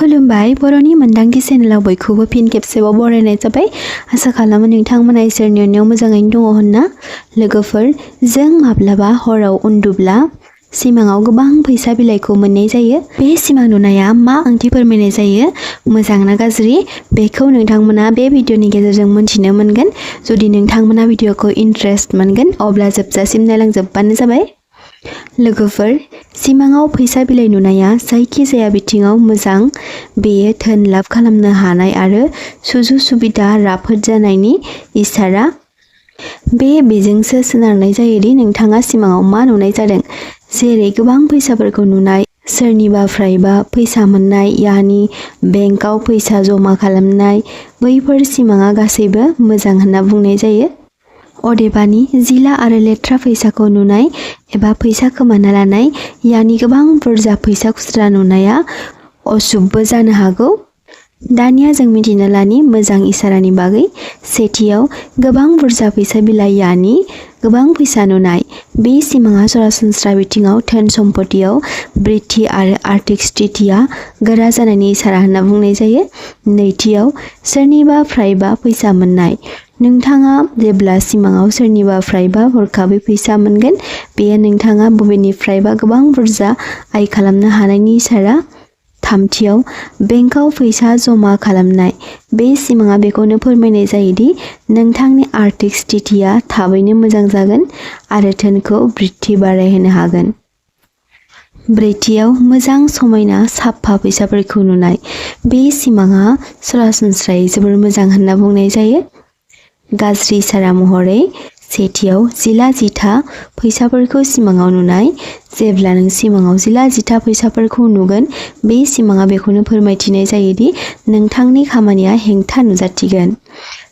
खुलुमबाय बर'नि मोनदांथि चेनेलाव बयखौबो फिन खेबसेबाव बरायनाय जाबाय। आसा खालामो नोंथांमोना इसोरनि अननायाव मोजाङैनो दङ होनना। लोगोफोर, जों माब्लाबा हराव उन्दुब्ला सिमाङाव गोबां फैसा बिलाइखौ मोननाय जायो। बे सिमां नुनाया मा ओंथि फोरमायनाय जायो, मोजां ना गाज्रि, बेखौ नोंथांमोना बे भिडिअनि गेजेरजों मोनथिनो मोनगोन। जुदि नोंथांमोना भिडिअखौ इन्टारेस्ट मोनगोन अब्ला जोबजासिम नायलांजोबबानो जाबाय। लोगोफोर, सिमाङाव फैसा बिलाइ नुनाया जायखिजाया बिथिङाव मोजां। बेयो धोन लाभ खालामनो हानाय आरो सुजुग सुबिदा राफोद जानायनि इसारा। बेजोंसो सोनारनाय जायोदि नोंथाङा सिमाङाव मा नुनाय जादों। जेरै गोबां फैसाफोरखौ नुनाय, सोरनिबाफ्रायबा फैसा मोननाय, यानि बेंकआव फैसा जमा खालामनाय, बैफोर सिमाङा गासैबो मोजां होनना बुंनाय जायो। अदेबानि जिला आरो लेथ्रा फैसाखौ नुनाय एबा फैसा खोमाना लानाय, यानि गोबां बुरजा फैसा खुस्रा नुनाया अशुभबो जानो हागौ। दानिया जों मिथिना लानि मोजां इसारानि बागै। सेथियाव, गोबां बुरजा फैसा बिलाइ यानि गोबां फैसा नुनाय। बे सिमाङा सरासनस्रा बिथिङाव धोन सम्पथियाव बृद्धि आरो आर्थिक स्थितिया गोरा जानायनि इसारा होनना बुंनाय जायो। नैथियाव, सोरनिबाफ्रायबा फैसा मोननाय। नोंथाङा जेब्ला सिमाङाव सोरनिबाफ्रायबा हरखाबै फैसा मोनगोन, बेयो नोंथाङा बबेनिफ्रायबा गोबां बुरजा आय खालामनो हानायनि इसारा। थामथियाव, बेंकआव फैसा जमा खालामनाय। बे सिमाङा बेखौनो फोरमायनाय जायोदि नोंथांनि आर्थिक स्थितिया थाबैनो मोजां जागोन आरो धोनखौ बृद्धि बारायहोनो हागोन। ब्रैथियाव, मोजां समायना साफा फैसाफोरखौ नुनाय। बे सिमाङा सरासनस्रायै जोबोर मोजां होनना बुंनाय जायो। गाज्रि इसारा महरै, सेथियाव, जिला जिथा फैसाफोरखौ सिमाङाव नुनाय। जेब्ला नों सिमाङाव जिला जिथा फैसाफोरखौ नुगोन, बे सिमाङा बेखौनो फोरमायथिनाय जायोदि नोंथांनि खामानिया हेंथा नुजाथिगोन।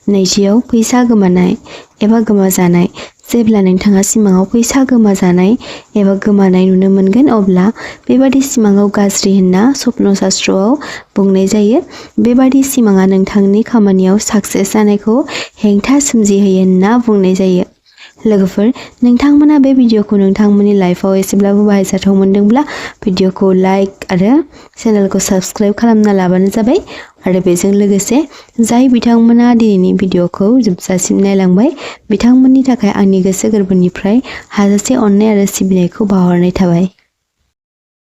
नैथियाव, फैसा गोमानाय एबा गोमाजानाय। जेब्ला नोंथाङा सिमाङाव फैसा गोमाजानाय एबा गोमानाय नुनो मोनगोन, अब्ला बेबादि सिमाङाव गाज्रि होनना स्वप्न शास्त्रआव बुंनाय जायो। बेबादि सिमाङा नोंथांनि खामानियाव साक्सेस जानायखौ हेंथा सोमजिहोयो होनना बुंनाय जायो। लोगोफोर, नोंथांमोना बे भिडिअखौ नोंथांमोननि लाइफआव एसेब्लाबो बाहायजाथाव मोनदोंब्ला भिडिअखौ लाइक आरो चेनेलखौ साबस्क्राइब खालामना लाबानो जाबाय। आरो बेजों लोगोसे जाय बिथांमोना दिनैनि भिडिअखौ जोबजासिम नायलांबाय, बिथांमोननि थाखाय आंनि गोसो गोरबोनिफ्राय हाजासे अननाय आरो सिबिनायखौ बावहरनाय थाबाय।